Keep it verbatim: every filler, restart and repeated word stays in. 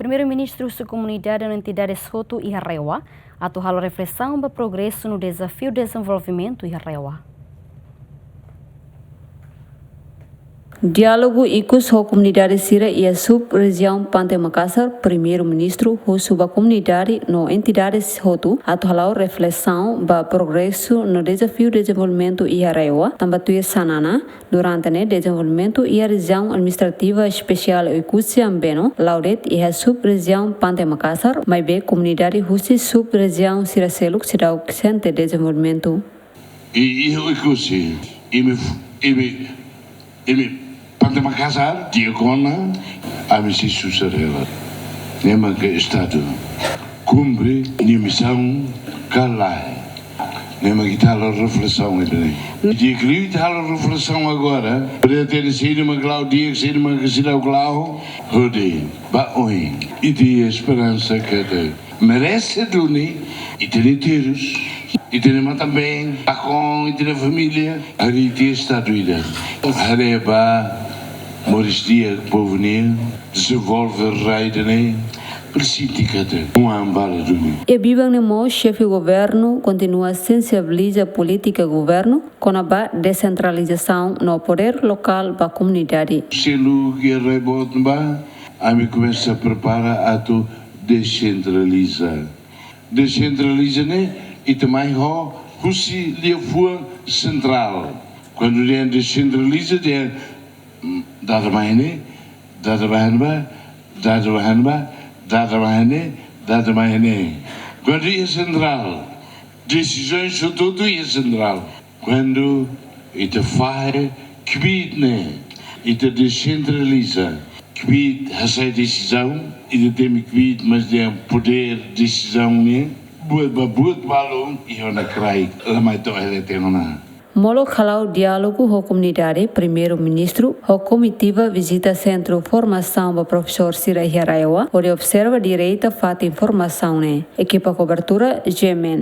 Primeiru-Ministru husu komunidade no entidades hotu iha RAEOA atu halo reflesaun ba progresu no dezafiu dezenvolvimentu iha RAEOA. Diálogu ikus ho komunidade sira iha sub-rejiaun Pante Makasar, Primeiru-Ministru husu ba komunidade no entidades hotu atu hala'o reflesaun ba progresu no dezafiu dezenvolvimentu iha RAEOA, tanba tuir Xanana, durante ne'e dezenvolvimentu iha Rejiaun Administrativa Espesiál Oekusi Ambeno la'o de'it iha sub-rejiaun Pante Makasar, maibé komunidade husi sub-rejiaun sira seluk seidauk sente dezenvolvimentu. I, i Oekusi, imi, imi, imi Pante Makasar, di'ak ona, ami sei susar hela. Ne'e mak Estadu kumpre nia misaun ka lae. Ne'e mak ita halo reflesaun ida-ne'e. Di'ak liu ita halo reflesaun agora, para ita hatene saida mak la'o di'ak, saida mak seidauk la'o, hodi ba oin. Ita iha esperansa katak merese duni ita-nia terus, ita-nia matan-been, nakonu ita-nia família, harii tiha Estadu ida. Haree ba moris di'ak povu nian, dezenvolve rai ida-ne'e, presiza katak oan balu duni. Iha biban ne'e mós, xefe governu kontinua sensibiliza polítika governu kona-ba desentralizasaun no podér lokál ba komunidade. Seluk iha rai boot ne'ebá, ami komesa prepara atu desentraliza. Desentraliza ne'e, ita mai ho husi liafuan sentrál. Kuandu dehan desentraliza, dehan, mm, dada mai ne'e, dada mai ne'ebá, dada mai ne'ebá, dada mai ne'e, dada mai ne'e. Kuandu iha sentrál, desizaun sira hotu iha sentrál. Kuandu ita fahe kbiit ne'e, ita desentraliza, kbiit hasai desizaun, ita temi kbiit mós dehan podér desizaun ne'e, buat ba buat balu iha ona kraik, la mai to'o hela tiha ona. Molok hala'o diálogu ho komunidade, Primeiru-Ministru ho komitiva vizita Sentru Formasaun ba Profesór sira iha RAEOA, hodi observa direta fatin formasaun ne'e. Ekipa kobertura, G M N.